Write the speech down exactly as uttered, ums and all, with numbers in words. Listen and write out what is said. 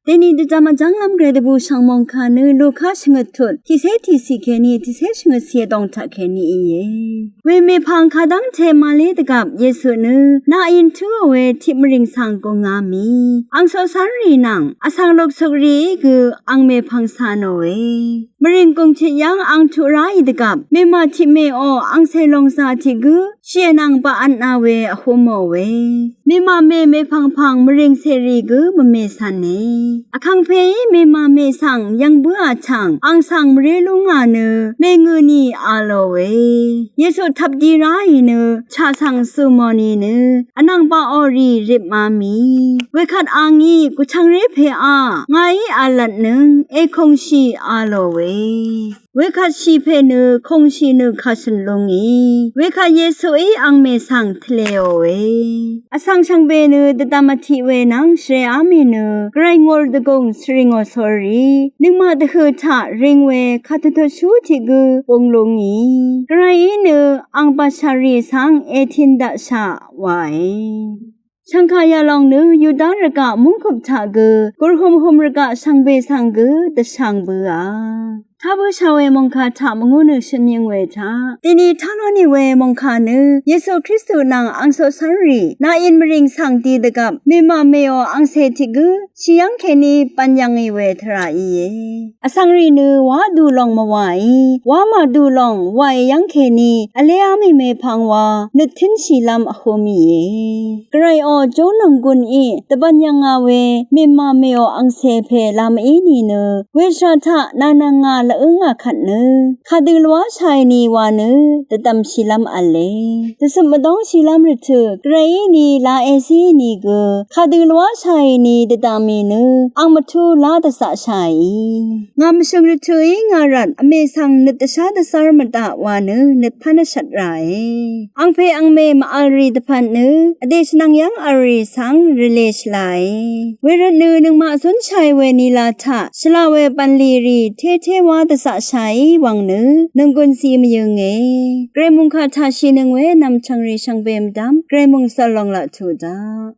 Deni dvjam vjv́nglv́m gvray dvbù shv̀ng mòngkà nø Luka shvngøt tut tiqcé tiqciq kèní tiqcé shvngøt ciq vdòng taq kèní íe. We mèpvng kadv́ngte màlé dvgvp Yesu nø naqin túò we tiq mvrìng svng gùngá mì. Ang coqcv́nrì nvng vsvng luksukrìí gø ang mèpvng cà nòe. Mvrìng gùngtit yv́ng ang tuq ráì dvgvp mèmà tiqmèò angcè lòngzà tiq gǿ shì vnvng baq vtna we vhúmò we. Mèmà mè mèpvngpvng mvrìng cèrì gǿ mvmè cv̀ne. Vkàngpèí mèmà mè svng yv̀ng bǿà tv̀ng ang svng mvré lú ngà nø mèngø̀ nì a lòe. Yesu tvp di ráì nø chaq svng zù mò nìnø vnvng baqò rì ripmá mì. Wekvt a ngí gvchvngré pèá ngàí v̄l lvtnøng èkùngshì a lòe. Wekvt shì pè nø kùngshì nø kàshø̀n lúngì. Wekvt Yesuí angmè svng tvlēòe. Vsvng shvngbe nø dvdvm vtiq we nvng shvrèá mì nø gvray ngùr dvgùng svrìngò sórí nøngmaq dvhø̀ taq ring we kàdvtutshú tiq gǿ bung lúngì. Gvrayí nø ang bàshàrì svng ètin daqshà wae. Shv̀ngkà yalòng nø Yuda rvgaq mungkup taq gø gùrhumhum rvgaq shvngbe svng gø dvshvng bøà. Tá bǿshà we mòngkà taq mvngú nø shø̀n yø̀ng we taq deni tá lónì we mòngkà nø Yesu Kristu nvng ang coqcv́nrì naqin mvrìng svng di dvgvp mèmà mèò angcè tiq gǿ shì yv́ng kèní bv̀n yv̀ngì we tvrà íe. Vsvng rì nø wá dù lòng mvwàí wá màdù lòng wàì yv́ng kèní vléá mì mèpvng wa nøt tǿnshìlv́m vhú mìe. Gvrayò jó nònggùnì dvbv̀n yv̀ngà we mèmà mèò angcè pè lamí nìnø weshvra taq nànvngà lv́ngà kvt nø kàdø lwáshàì nì wa nø dvdv̀mshìlv́m v̄le. Dvcøp mvdóngshìlv́m rvtø̀ gvrayí ni la èzí nìgø kàdø lwáshàì ni dvdv̀mì nø ang mvtú lá dvzaqshàì. Ngà mvshø̀ng rvtø̀í ngà rvt vmè svng nøt dvshá dvzv́r mvdaq wa nø nøt pán vshvt ràe. Angpè angmè màvl rì dvpvt nø vdè shvnvng yv́ng vl rì svng rvlē shvlae. Wervt nø nøngmaq zúnshàì we nila taq shvlá we bv̀nlì rì tété wá dvzaqshàí wvng nø nònggùn zi mvyønge. Gvray mòngkà taq shìnøng we nv̀mchv̀ng rì shvngbe mvdv́m gvray mòngsvl lòng laq tuq daq.